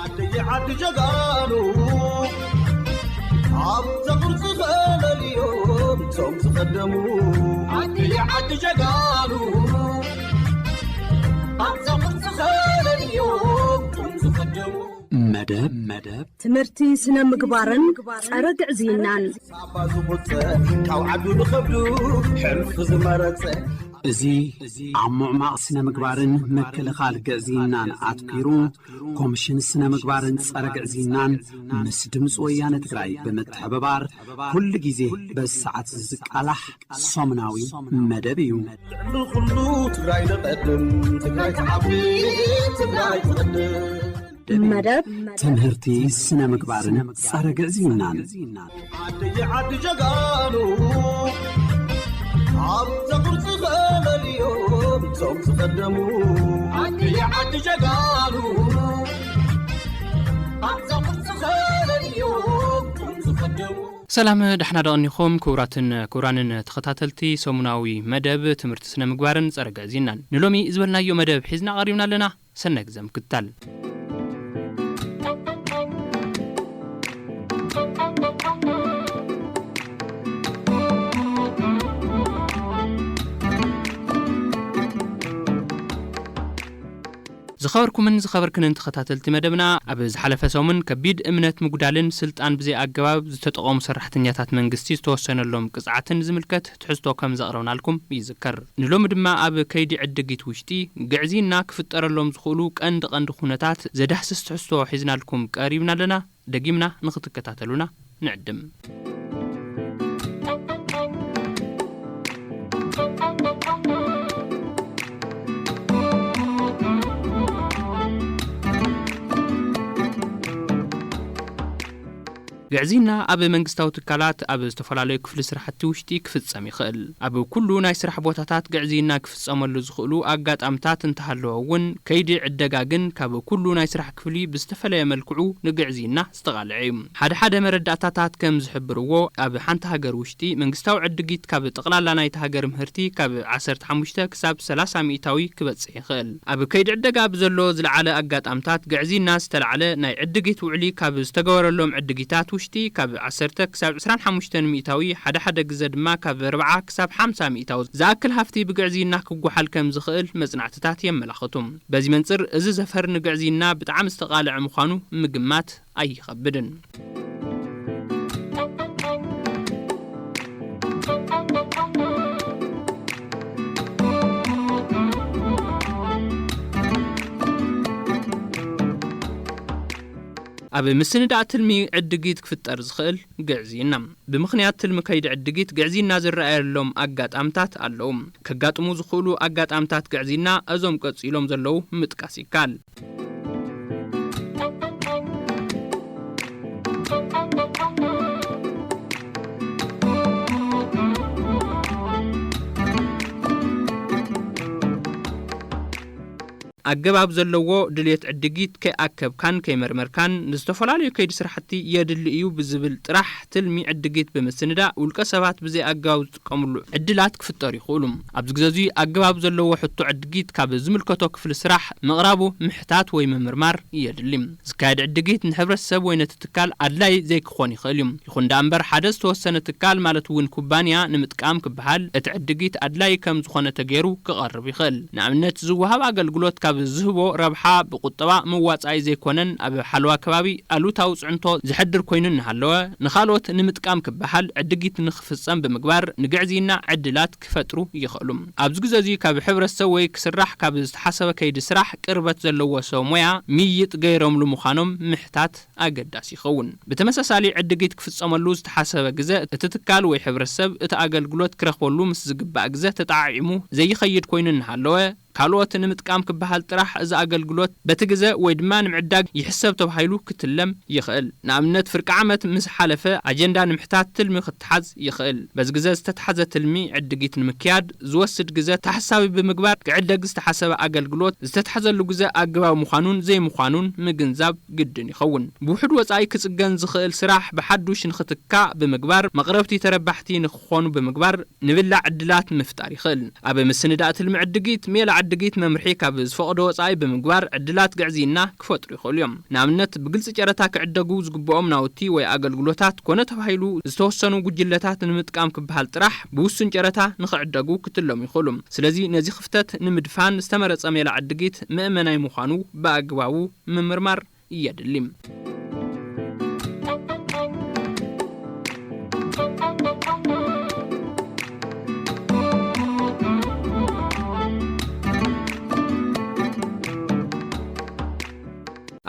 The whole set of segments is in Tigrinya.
ዓዲ ጀጋኑ ኣብዛ ቅርፂ ፈለልዮም እቶም ዝቐደሙ። ዓዲ ዓዲ ጀጋኑ ኣብዛ ቅርፂ ፈለልዮም እቶም ዝቐደሙ። መደብ መደብ ትምህርቲ ስነ ምግባርን ጸረ ግዕዝይናን። ሳባ ዝቑፀ ካብ ዓዱ ንኸብዱ ሕልፊ ዝመረፀ። እዚ ኣብ ምዕማቕ ስነ ምግባርን ምክልኻል ግዕዝይናን ኣትኪሩ ኮሚሽን ስነ ምግባርን ጸረ ግዕዝይናን ምስ ድምፂ ወያነ ትግራይ ብምትሕብባር ኩሉ ግዜ በዚ ሰዓት እዚ ዝቃላሕ ሰሙናዊ መደብ እዩ። ልዕሊ ኩሉ ትግራይ ንቐድም፣ ትግራይ ትዓቢ፣ ትግራይ ትቐድም። መደብ ትምህርቲ ስነ ምግባርን ጸረ ግዕዝይናን። ዓደየ ዓዲ ጀጋኑ ኣብዛ ቁርፂ ፈለልዮም እቶም ዝቐደሙ። ዓደየ ዓዲ ጀጋኑ ኣብዛ ቁርፂ ፈለልዮም እቶም ዝቐደሙ። ሰላም፣ ዳሕና ደቐኒኹም ክቡራትን ክቡራንን ተኸታተልቲ ሰሙናዊ መደብ ትምህርቲ ስነ ምግባርን ጸረ ግዕዝይናን። ንሎሚ ዝበልናዮ መደብ ሒዝና ቀሪብና ኣለና። ሰናይ ግዜ ምክትታል። ዝኸበርኩምን ዝኸበርክንን ተኸታተልቲ መደብና፣ ኣብ ዝሓለፈ ሰሙን ከቢድ እምነት ምጉዳልን ስልጣን ብዘይ ኣገባብ ዝተጠቐሙ ሰራሕተኛታት መንግስቲ ዝተወሰነሎም ቅጽዓትን ዝምልከት ትሕዝቶ ከም ዘቕረብናልኩም ይዝከር። ንሎሚ ድማ ኣብ ከይዲ ዕድጊት ውሽጢ ግዕዝይና ክፍጠረሎም ዝኽእሉ ቀንዲ ቀንዲ ኩነታት ዘዳህስስ ትሕዝቶ ሒዝናልኩም ቀሪብና ኣለና። ደጊምና ንኽትከታተሉና ንዕድም። ግዕዝይና ኣብ መንግስታዊ ትካላት ኣብ ዝተፈላለዩ ክፍሊ ስራሕቲ ውሽጢ ክፍጸም ይኽእል። ኣብ ኩሉ ናይ ስራሕ ቦታታት ግዕዝይና ክፍጸመሉ ዝኽእሉ ኣጋጣምታት እንተሃለወ እውን፣ ከይዲ ዕደጋ ግን ካብ ኩሉ ናይ ስራሕ ክፍሊ ብዝተፈለየ መልክዑ ንግዕዝይና ዝተቓልዐ እዩ። ሓደ ሓደ መረዳእታታት ከም ዝሕብርዎ፣ ኣብ ሓንቲ ሃገር ውሽጢ መንግስታዊ ዕድጊት ካብ ጠቕላላ ናይቲ ሃገር ምህርቲ ካብ ዓሰርተ ሓሙሽተ ክሳብ ሰላሳ ሚእታዊ ክበጽሕ ይኽእል። ኣብ ከይዲ ዕደጋ ብዘሎ ዝለዓለ ኣጋጣምታት ግዕዝይና ዝተላዕለ ናይ ዕድጊት ውዕሊ ካብ ዝተገበረሎም ዕድጊታት ውሽጢ ካብ ዓሰርተ ክሳብ ዕስራን ሓሙሽተን ሚእታዊ፣ ሓደ ሓደ ግዘ ድማ ካብ ኣርብዓ ክሳብ ሓምሳ ሚእታዊ ዝኣክል ሃፍቲ ብግዕዝይና ክጓሓል ከም ዝኽእል መጽናዕትታት የመላኽቱ። በዚ መንጽር እዚ ዘፈር ንግዕዝይና ብጣዕሚ ዝተቓልዐ ምዃኑ ምግማት ኣይኸብድን። ኣብ ምስንዳእ ትልሚ ዕድጊት ክፍጠር ዝኽእል ግዕዝይና። ብምኽንያት ትልሚ ከይዲ ዕድጊት ግዕዝይና ዝረኣየሎም ኣጋጣምታት ኣለዉ። ከጋጥሙ ዝኽእሉ ኣጋጣምታት ግዕዝይና እዞም ቀጺሎም ዘለዉ ምጥቃስ ይከኣል። ኣገባብ ዘለዎ ድልየት ዕድጊት ከይኣከብካን ከይመርመርካን ንዝተፈላለዩ ከይዲ ስራሕቲ የድሊ እዩ ብዝብል ጥራሕ ትልሚ ዕድጊት ብምስንዳእ ውልቀ ሰባት ብዘይ ኣገባብ ዝጥቀምሉ ዕድላት ክፍጠሩ ይኽእሉ። ኣብዚ ግዜ እዚ ኣገባብ ዘለዎ ሕቶ ዕድጊት ካብ ዝምልከቶ ክፍሊ ስራሕ ምቕራቡ ምሕታት ወይ ምምርማር የድሊ። ዝካየድ ዕድጊት ንሕብረተሰብ ወይ ነቲ ትካል ኣድላይ ዘይክኾን ይኽእል እዩ። ይኹን ደኣ እምበር ሓደ ዝተወሰነ ትካል ማለት እውን ኩባንያ ንምጥቃም ክበሃል እቲ ዕድጊት ኣድላይ ከም ዝኾነ ተገይሩ ክቐርብ ይኽእል። ንኣብነት ዝወሃብ ኣገልግሎት ካብ ዝህቦ ረብሓ ብቁጠባ መዋጻኢ ዘይኮነን ኣብ ሓለዋ ከባቢ ኣሉታዊ ጽዕንቶ ዘሕድር ኮይኑ እናሃለወ ንኻልኦት ንምጥቃም ክበሃል ዕድጊት ንኽፍጸም ብምግባር ንግዕዝይና ዕድላት ክፈጥሩ ይኽእሉ። ኣብዚ ግዜ እዚ ካብ ሕብረተሰብ ወይ ክስራሕ ካብ ዝተሓሰበ ከይዲ ስራሕ ቅርበት ዘለዎ ሰብ ሞያ ምይይጥ ገይሮምሉ ምዃኖም ምሕታት ኣገዳሲ ይኸውን። ብተመሳሳሊ ዕድጊት ክፍጸመሉ ዝተሓሰበ ግዘ እቲ ትካል ወይ ሕብረተሰብ እቲ ኣገልግሎት ክረኽበሉ ምስ ዝግባእ ግዘ ተጠዓዒሙ ዘይኸይድ ኮይኑ እናሃለወ ካልኦት ንምጥቃም ክበሃል ጥራሕ እዚ ኣገልግሎት በቲ ግዘ ወይ ድማ ንምዕዳግ ይሕሰብ ተባሂሉ ክትለም ይኽእል። ንኣብነት ፍርቂ ዓመት ምስ ሓለፈ ኣጀንዳ ንምሕታት ትልሚ ክተሓዝ ይኽእል። በዚ ግዘ ዝተተሓዘ ትልሚ ዕድጊት ንምክያድ ዝወስድ ግዘ ተሓሳቢ ብምግባር ክዕደግ ዝተሓሰበ ኣገልግሎት ዝተተሓዘሉ ግዘ ኣገባብ ምዃኑን ዘይምዃኑን ምግንዛብ ግድን ይኸውን። ብውሑድ ወጻኢ ክጽገን ዝኽእል ስራሕ ብሓዱሽ ንኽትካእ ብምግባር መቕረብቲ ተረባሕቲ ንኽኾኑ ብምግባር ንብላዕ ዕድላት ምፍጣር ይኽእል። ኣብ ምስንዳእ ትልሚ ዕድጊት ሜላ ዕድጊት መምርሒ ካብ ዝፈቕዶ ወጻኢ ብምግባር ዕድላት ግዕዝይና ክፈጥሩ ይኽእሉ እዮም። ንኣብነት፣ ብግልጺ ጨረታ ክዕደጉ ዝግብኦም ናውቲ ወይ ኣገልግሎታት ኮነ ተባሂሉ ዝተወሰኑ ጉጅለታት ንምጥቃም ክበሃል ጥራሕ ብውሱን ጨረታ ንኽዕደጉ ክትለሙ ይኽእሉ። ስለዚ ነዚ ክፍተት ንምድፋን ዝተመረጸ ሜላ ዕድጊት መእመናይ ምዃኑ ብኣግባቡ ምምርማር የድሊ።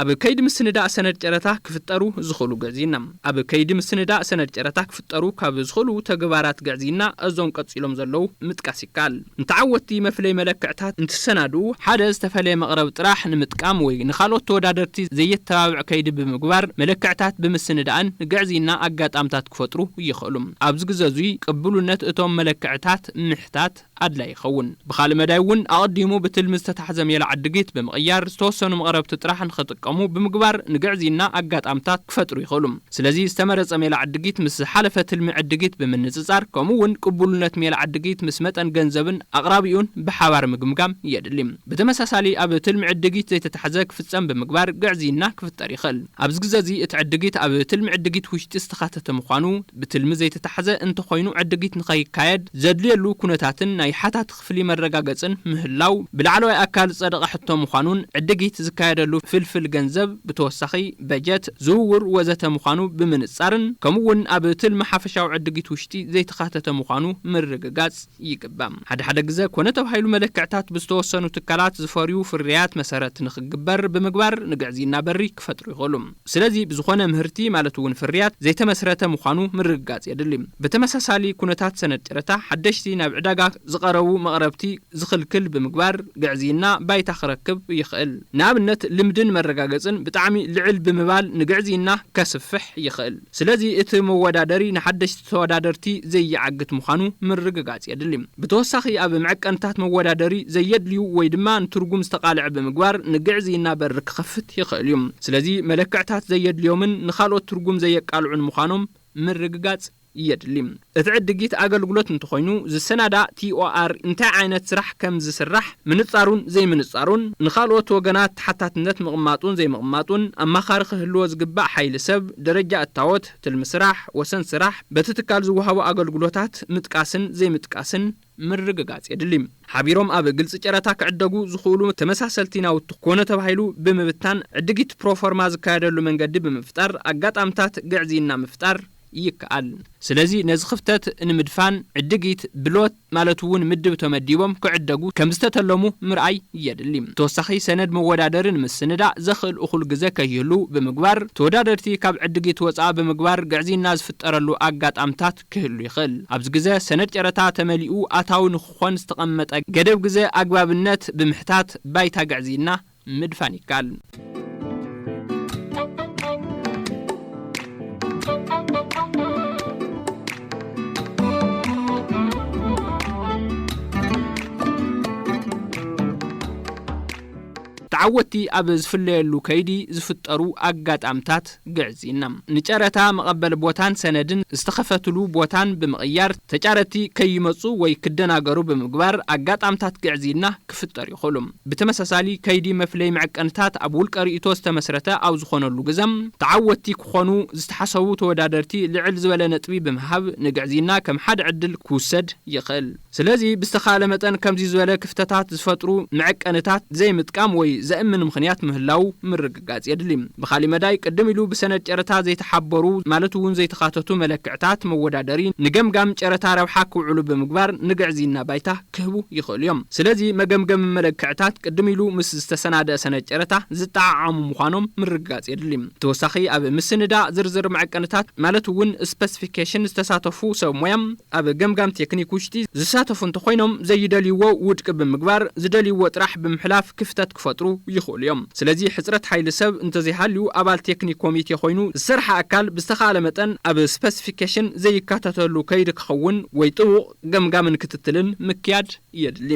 ኣብ ከይዲ ምስንዳእ ሰነድ ጨረታ ክፍጠሩ ዝኽእሉ ግዕዝይና። ኣብ ከይዲ ምስንዳእ ሰነድ ጨረታ ክፍጠሩ ካብ ዝኽእሉ ተግባራት ግዕዝይና እዞም ቀጺሎም ዘለዉ ምጥቃስ ይከኣል። ንተዓወትቲ መፍለይ መለክዕታት እንትሰናድኡ፣ ሓደ ዝተፈለየ መቕረብ ጥራሕ ንምጥቃም ወይ ንኻልኦት ተወዳደርቲ ዘየተባብዕ ከይዲ ብምግባር መለክዕታት ብምስንዳእን ንግዕዝይና ኣጋጣምታት ክፈጥሩ ይኽእሉ። ኣብዚ ግዘ እዙይ ቅብሉነት እቶም መለክዕታት ምሕታት ኣድላይ ይኸውን። ብኻልእ መዳይ እውን ኣቐዲሙ ብትልሚ ዝተታሕዘ ሜላ ዕድጊት ብምቕያር ዝተወሰኑ መቕረብቲ ጥራሕ ንኽጥቀሙ ብምግባር ንግዕዝይና ኣጋጣምታት ክፈጥሩ ይኽእሉ። ስለዚ ዝተመረጸ ሜላ ዕድጊት ምስ ዝሓለፈ ትልሚ ዕድጊት ብምንጽጻር፣ ከምኡ እውን ቅቡልነት ሜላ ዕድጊት ምስ መጠን ገንዘብን ኣቕራቢኡን ብሓባር ምግምጋም የድሊ። ብተመሳሳሊ ኣብ ትልሚ ዕድጊት ዘይተታሕዘ ክፍጸም ብምግባር ግዕዝይና ክፍጠር ይኽእል። ኣብዚ ግዘ እዚ እቲ ዕድጊት ኣብ ትልሚ ዕድጊት ውሽጢ ዝተኻተተ ምዃኑ፣ ብትልሚ ዘይተታሕዘ እንተኾይኑ ዕድጊት ንኸይካየድ ዘድልየሉ ኩነታትን ናይ ሓታት ክፍሊ መረጋገጽን ምህላው ብላዕለዋይ ኣካል ዝጸደቐ ሕቶ ምዃኑን ዕድጊት ዝካየደሉ ፍልፍል ገንዘብ ብተወሳኺ በጀት፣ ዝውውር ወዘተ ምዃኑ ብምንጻርን ከምኡ እውን ኣብ ትልሚ ሓፈሻዊ ዕድጊት ውሽጢ ዘይተኻተተ ምዃኑ ምርግጋጽ ይግባእ። ሓደ ሓደ ግዘ ኮነ ተባሂሉ መለክዕታት ብዝተወሰኑ ትካላት ዝፈርዩ ፍርያት መሰረት ንኽግበር ብምግባር ንግዕዝይና በሪ ክፈጥሩ ይኽእሉ። ስለዚ ብዝኾነ ምህርቲ ማለት እውን ፍርያት ዘይተመስረተ ምዃኑ ምርግጋጽ የድሊ። ብተመሳሳሊ ኩነታት ሰነድ ጨረታ ሓደሽቲ ናብ ዕዳጋ ዝቐረቡ መቕረብቲ ዝኽልክል ብምግባር ግዕዝይና ባይታ ክረክብ ይኽእል። ንኣብነት ልምድን መረጋገጽን ብጣዕሚ ልዕል ብምባል ንግዕዝይና ከስፍሕ ይኽእል። ስለዚ እቲ መወዳደሪ ንሓደሽቲ ተወዳደርቲ ዘይዓግት ምዃኑ ምርግጋጽ የድሊ። ብተወሳኺ ኣብ መዐቀንታት መወዳደሪ ዘየድልዩ ወይ ድማ ንትርጉም ዝተቓልዐ ብምግባር ንግዕዝይና በሪ ክኸፍት ይኽእል እዩ። ስለዚ መለክዕታት ዘየድልዮምን ንኻልኦት ትርጉም ዘየቃልዑን ምዃኖም ምርግጋጽ የድሊ። እቲ ዕድጊት ኣገልግሎት እንተኾይኑ ዝሰናዳእ ቲ ኦ ኣር እንታይ ዓይነት ስራሕ ከም ዝስራሕ ምንጻሩን ዘይምንጻሩን፣ ንኻልኦት ወገናት ተሓታትነት ምቕማጡን ዘይምቕማጡን፣ ኣማኻሪ ክህልዎ ዝግባእ ሓይሊ ሰብ፣ ደረጃ እታወት፣ ትልሚ ስራሕ፣ ወሰን ስራሕ፣ በቲ ትካል ዝወሃቡ ኣገልግሎታት ምጥቃስን ዘይምጥቃስን ምርግጋጽ የድሊ። ሓቢሮም ኣብ ግልጺ ጨረታ ክዕደጉ ዝኽእሉ ተመሳሰልቲ ናውቲ ኮነ ተባሂሉ ብምብታን ዕድጊት ፕሮፎርማ ዝካየደሉ መንገዲ ብምፍጣር ኣጋጣምታት ግዕዝይና ምፍጣር ይከኣል። ስለዚ ነዚ ክፍተት ንምድፋን ዕድጊት ብሎት ማለት እውን ምድብ ተመዲቦም ክዕደጉ ከም ዝተተለሙ ምርኣይ የድሊ። ተወሳኺ ሰነድ መወዳደሪ ንምስንዳእ ዘኽእል እኹል ግዘ ከይህሉ ብምግባር ተወዳደርቲ ካብ ዕድጊት ወፃ ብምግባር ግዕዝይና ዝፍጠረሉ ኣጋጣምታት ክህሉ ይኽእል። ኣብዚ ግዘ ሰነድ ጨረታ ተመሊኡ ኣታዊ ንክኾን ዝተቐመጠ ገደብ ግዘ ኣግባብነት ብምሕታት ባይታ ግዕዝይና ምድፋን ይከኣል። ተዓወትቲ ኣብ ዝፍለየሉ ከይዲ ዝፍጠሩ ኣጋጣምታት ግዕዝይና። ንጨረታ መቐበሊ ቦታን ሰነድን ዝተኸፈትሉ ቦታን ብምቕያር ተጫረቲ ከይመፁ ወይ ክደናገሩ ብምግባር ኣጋጣምታት ግዕዝይና ክፍጠር ይኽእሉ። ብተመሳሳሊ ከይዲ መፍለይ መዐቀንታት ኣብ ውልቀ ርእይቶ ዝተመስረተ ኣብ ዝኾነሉ ግዘ ተዓወትቲ ክኾኑ ዝተሓሰቡ ተወዳደርቲ ልዕል ዝበለ ነጥቢ ብምሃብ ንግዕዝይና ከም ሓደ ዕድል ክውሰድ ይኽእል። ስለዚ ብዝተኻለ መጠን ከምዚ ዝበለ ክፍተታት ዝፈጥሩ መዐቀንታት ዘይምጥቃም ወይ ዘእምን ምኽንያት ምህላው ምርግጋጽ የድሊ። ብኻሊእ መዳይ ቅድም ኢሉ ብሰነድ ጨረታ ዘይተሓበሩ ማለት እውን ዘይተኻተቱ መለክዕታት መወዳደሪ ንገምጋም ጨረታ ረብሓ ክውዕሉ ብምግባር ንግዕዝይና ባይታ ክህቡ ይኽእሉ እዮም። ስለዚ መገምገሚ መለክዕታት ቅድም ኢሉ ምስ ዝተሰናደአ ሰነድ ጨረታ ዝጠዓዓሙ ምዃኖም ምርግጋጽ የድሊ። ተወሳኺ ኣብ ምስንዳእ ዝርዝር መዐቀንታት ማለት እውን ስፐሲፊኬሽን ዝተሳተፉ ሰብ ሞያ ኣብ ገምጋም ቴክኒክ ውሽጢ ዝሳተፉ እንተኾይኖም ዘይደልይዎ ውድቂ ብምግባር ዝደልይዎ ጥራሕ ብምሕላፍ ክፍተት ክፈጥሩ ይኽእሉ እዮም። ስለዚ ሕጽረት ሓይሊ ሰብ እንተዘይሃልዩ፣ ኣባል ቴክኒክ ኮሚቴ ኮይኑ ዝሰርሐ ኣካል ብዝተኻለ መጠን ኣብ ስፐሲፊኬሽን ዘይካተተሉ ከይዲ ክኸውን ወይ ጥቡቕ ገምጋምን ክትትልን ምክያድ የድሊ።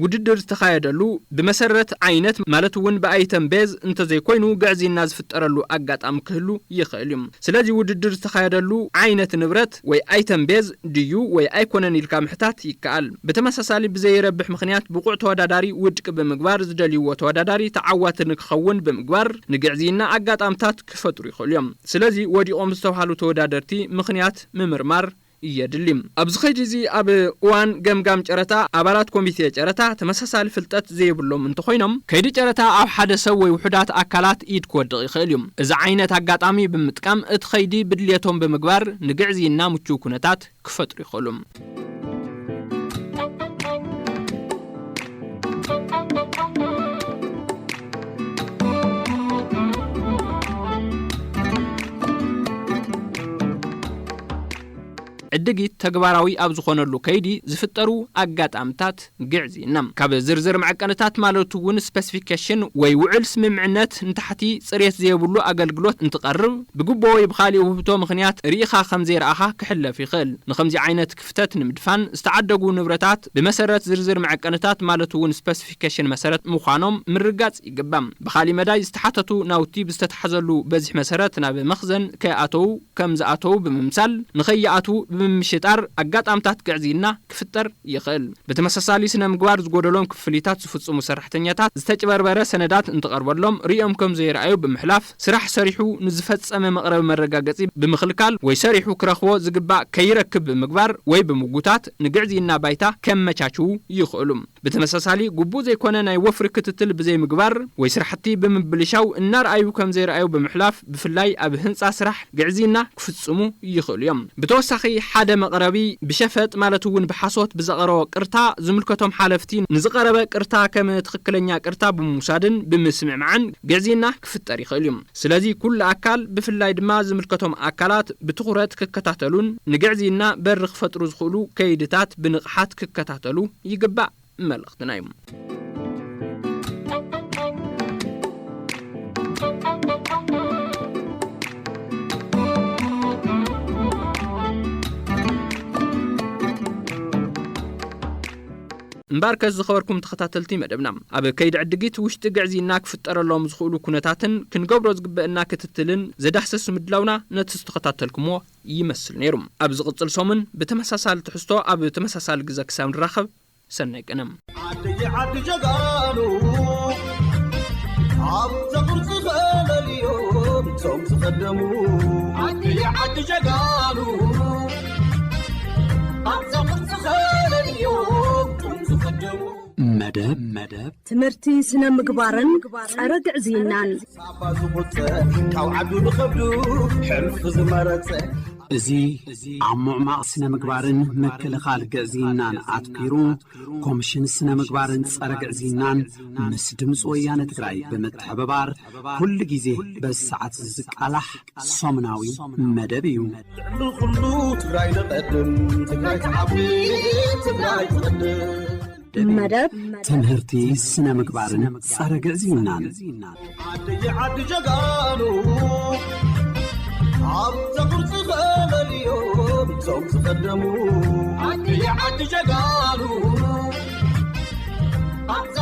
ውድድር ዝተኻየደሉ ብመሰረት ዓይነት ማለት እውን ብኣይተም ቤዝ እንተዘይኮይኑ ግዕዝይና ዝፍጠረሉ ኣጋጣሚ ክህሉ ይኽእል እዩ። ስለዚ ውድድር ዝተኻየደሉ ዓይነት ንብረት ወይ ኣይተም ቤዝ ድዩ ወይ ኣይኮነን ኢልካ ምሕታት ይከኣል። ብተመሳሳሊ ብዘይረብሕ ምኽንያት ብቑዕ ተወዳዳሪ ውድቂ ብምግባር ዝደልይዎ ተወዳዳሪ ተዓዋቲ ንክኸውን ብምግባር ንግዕዝይና ኣጋጣምታት ክፈጥሩ ይኽእሉ እዮም። ስለዚ ወዲቖም ዝተባሃሉ ተወዳደርቲ ምኽንያት ምምርማር የድሊ። ኣብዚ ኸይዲ እዚ ኣብ እዋን ገምጋም ጨረታ ኣባላት ኮሚቴ ጨረታ ተመሳሳሊ ፍልጠት ዘይብሎም እንተኾይኖም ከይዲ ጨረታ ኣብ ሓደ ሰብ ወይ ውሑዳት ኣካላት ኢድ ክወድቕ ይኽእል እዩ። እዚ ዓይነት ኣጋጣሚ ብምጥቃም እቲ ኸይዲ ብድልየቶም ብምግባር ንግዕዝይና ምቹው ኩነታት ክፈጥሩ ይኽእሉ። ዕድጊት ተግባራዊ ኣብ ዝኾነሉ ከይዲ ዝፍጠሩ ኣጋጣምታት ግዕዝይና ካብ ዝርዝር መዐቀንታት ማለት እውን ስፐሲፊኬሽን ወይ ውዕል ስምምዕነት ንታሕቲ ጽሬት ዘየብሉ ኣገልግሎት እንትቐርብ ብግቦ ወይ ብኻሊእ ውህብቶ ምኽንያት ርኢኻ ከም ዘይረኣኻ ክሕለፍ ይኽእል። ንኸምዚ ዓይነት ክፍተት ንምድፋን ዝተዓደጉ ንብረታት ብመሰረት ዝርዝር መዐቀንታት ማለት እውን ስፐሲፊኬሽን መሰረት ምዃኖም ምርጋጽ ይግባእ። ብኻሊእ መዳይ ዝተሓተቱ ናውቲ ብዝተታሕዘሉ በዝሒ መሰረት ናብ መኽዘን ከይኣተዉ ከም ዝኣተዉ ብምምሳል ንኸይኣትዉ ብምምሽጣር ኣጋጣምታት ግዕዝይና ክፍጠር ይኽእል። ብተመሳሳሊ ስነ ምግባር ዝጎደሎም ክፍሊታት ዝፍጽሙ ሰራሕተኛታት ዝተጭበርበረ ሰነዳት እንትቐርበሎም ሪኦም ከም ዘይረኣዩ ብምሕላፍ ስራሕ ሰሪሑ ንዝፈጸመ መቕረቢ መረጋገጺ ብምኽልካል ወይ ሰሪሑ ክረኽቦ ዝግባእ ከይረክብ ብምግባር ወይ ብምጉታት ንግዕዝይና ባይታ ከመቻችዉ ይኽእሉ። ብተመሳሳሊ ግቡእ ዘይኮነ ናይ ወፍሪ ክትትል ብዘይምግባር ወይ ስራሕቲ ብምብልሻው እናርኣዩ ከም ዘይረኣዩ ብምሕላፍ ብፍላይ ኣብ ህንፃ ስራሕ ግዕዝይና ክፍጽሙ ይኽእሉ እዮም። ብተወሳኺ ሓደ መቕረቢ ብሸፈጥ ማለት እውን ብሓሶት ብዘቐረቦ ቅርታ ዝምልከቶም ሓለፍቲ ንዝቐረበ ቅርታ ከም ትኽክለኛ ቅርታ ብምውሳድን ብምስምዕማዕን ግዕዝይና ክፍጠር ይኽእል እዩ። ስለዚ ኩሉ ኣካል ብፍላይ ድማ ዝምልከቶም ኣካላት ብትኹረት ክከታተሉን ንግዕዝይና በሪ ክፈጥሩ ዝኽእሉ ከይድታት ብንቕሓት ክከታተሉ ይግባእ። መልእኽትና እዩ። እምበኣርከስ ዝኸበርኩም ተኸታተልቲ መደብና ኣብ ከይዲ ዕድጊት ውሽጢ ግዕዝይና ክፍጠረሎም ዝኽእሉ ኩነታትን ክንገብሮ ዝግበእና ክትትልን ዘዳህሰስ ምድላውና ነቲ ዝተኸታተልኩምዎ ይመስል ነይሩ። ኣብ ዝቕጽል ሰሙን ብተመሳሳሊ ትሕዝቶ ኣብ ተመሳሳሊ ግዘ ክሳብ ንራኸብ ሰናይ ቅነ። ዓደየ ዓዲ ጀጋኑ ኣብዛ ቅርፂ ፈለልዮም እቶም ዝቐደሙ። ዓደየ ዓዲ ጀጋኑ ኣብዛ ቅርፂ ፈለልዮም እቶም ዝቐደሙ። መደብ መደብ ትምህርቲ ስነ ምግባርን ጸረ ግዕዝይናን ሳባ ዝቑፀ ካብ ዓዱ ንኸብዱ ሕልፊ ዝመረፀ። እዚ ኣብ ምዕማቕ ስነ ምግባርን ምክልኻል ግዕዝይናን ኣትኲሩ ኮሚሽን ስነ ምግባርን ጸረ ግዕዝይናን ምስ ድምፂ ወያነ ትግራይ ብምትሕብባር ኩሉ ግዜ በዚ ሰዓት ዝቃላሕ ሰሙናዊ መደብ እዩ። ንኹሉ ትግራይ ንቐድም፣ ትግራይ ትዓቢ፣ ትግራይ ትቐድም። መደብ ትምህርቲ ስነ ምግባርን ጸረ ግዕዝይናን። ዓደየ ዓዲ ጀጋኑ ኣብዛ ቅርፂ ፈለልዮም እቶም ዝቐደሙ። ዓደየ ዓዲ ጀጋኑ ኣብዛ